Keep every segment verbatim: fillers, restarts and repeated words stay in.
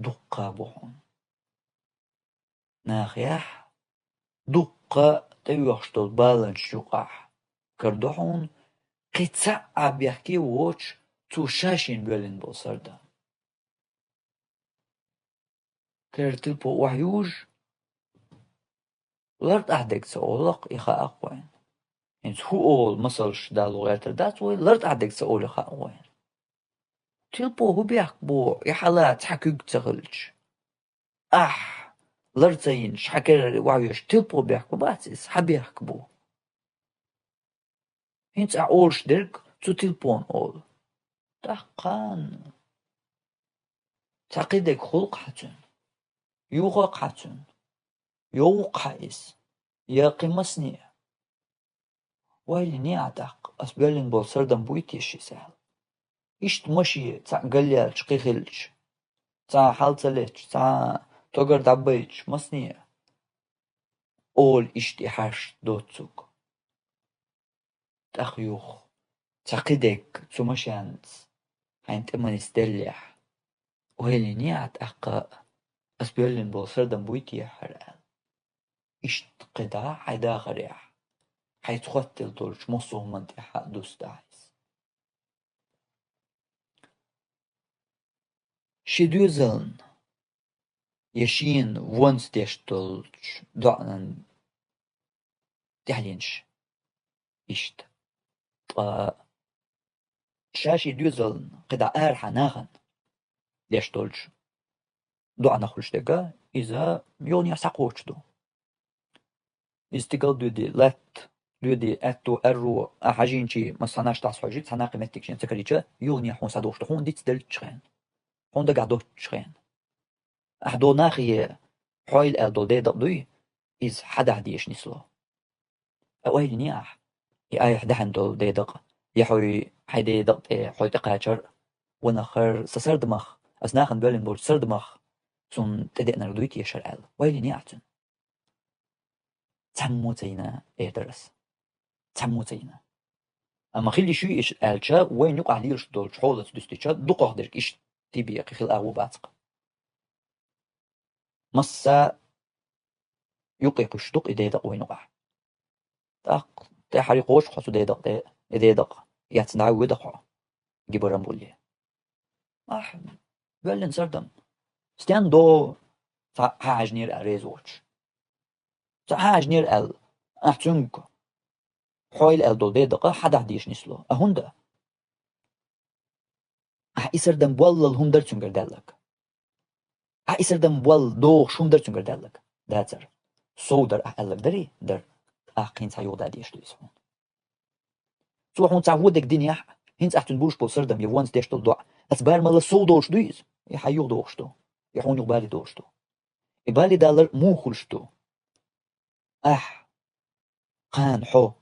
дуккха бу хьуна. Нахехь дуккха тӀеоьхуш долу баланаш юкъахь карадо хьуна, кхин цхьаъ а бехке воцуш, цо ша-шена боьллина болу сардам. Кара тилпо охьаюжу, лартӀахь дерг ца олу-кх, и хаьа-кх вайна. ХӀинца хӀун олу масалш дало гӀертар дац вай, лартӀахь дерг ца олий хаьа вайна. Тилпо хӀун бехк бу, и хьала цхьа куьг ца хилча? Ахь лар ца йинчу хьан кара охьавеш тилпо бехк бац иза, хьан бехк бу? ХӀинца ахь олуш дерг цу тилпона олу. ТӀаккха цхьа кхидерг хуьлу-кх хьан цуьнан, юха-кх хьан цуьнан, йову-кх хьан иза, я кхин масане. Ойла йиний ахь тӀаккха, ас боьллина болу сардам буй те ши саьл? Иштта машен цхьаъ галъяьлча кхин хилча, цхьа хьал ца летча, цхьа тогар дӀабайча, масане олу иштта и хьашт доцург. ТӀаккха юха цхьа кхидерг цу машенца хьайна тӀе ма нисделлехь, ойла йиний ахь тӀаккха, ас боьллина болу сардам буй те хӀара аьлла? Иштта кхидӀа хьайн дахарехь, хьайца хоттаделла долчу массо а хӀуманна тӀехь а дустахь иза. Шен доьзална я шена вонца деш долчу доӀанан тӀаьхьенаш иштта. Ткъа ша шен доьзална кхидӀа арахьа нахана деш долчу доӀанах хуьлуш дерг, иза юханехьа схьакхочуш ду. Иза стигал доьдий, латта доьдий, аьтту, аьрру, ахь хьажийначий, массанхьа наштахь хьожий, цхьа накхе меттиг шена ца карийча, юханехьа хьуна схьадогӀуш ду, хьуна диц деллачу хенахь, хьуна дагахь доцучу хенахь. Ахь до нахе хьойла аьлла долу дедакъ дуй, иза хьан дахьа дезаш нисло. Ткъа ойла йиний ахь, и айхьа даьхьна долу дедакъ, я хьой хьайн дедакъ тӀе хьой тӀекхачар а, ванах хӀара сан сардамах, ас нахана боьллина болчу сардамах цунна тӀедеънарг дуй те хӀара аьлла. Ойла йиний ахь цуьнан. Цхьаммо ца йина, эр дара ас. Цхьаммо ца йина. Амма хила йиш юй иштта аьлча, вайна юкъахь лелаш долчу хьолаца дуьстича, дукхах дерг иштта тиби кхин хила агӀо бац-кх. Масса юкъе кхуьссуш ду-кх и дедакъ вайна юкъахь. ТӀаккха тӀаьххьара кхочу-кх хьо цу дедакъ тӀе, и дедакъ эцна дӀа а воьду-кх хьо, гибаран булле. Ахь боьллина сардам. Стенна до, цхьа хьан хьаьжнера аьлла реза воцуш? Цхьа хьан хьаьжнера аьлла, ахь цуьнга хьойла аьлла долу дедакъ хьан дахьа дезаш нисло. А хӀунда? Ахь и сардам боллал хӀума дара цуьнгара даьлларг. Ахь и сардам болла догӀуш хӀума дара цуьнгара даьлларг. Дацара. Сов дара ахь аьлларг дарий? Дара. ТӀаккха хӀинца хьан юха да дезаш ду иза хьуна. Цо хьуна цхьа вон дерг динехь, хӀинца ахь цуьнан буьллуш болу сардам я вонца деш долу доӀа, аса барамалла сов долуш дуй иза? И хьан юха догӀуш ду? И хьуна юха бале долуш ду? И бале далар муха хуьлуш ду? Ахь, кхана хьо,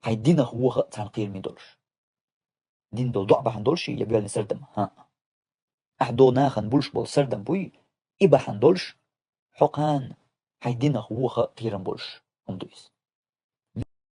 хьайн динах вуха а царна кхераме долуш. Дина долу доӀа бахьана долуш я боьллина сардам? ХӀаъ. Ахь до нахана буьллуш болу сардам буй, и бахьана долуш, хьо кхана хьайн динах вуха а кхерам болуш хӀума ду иза.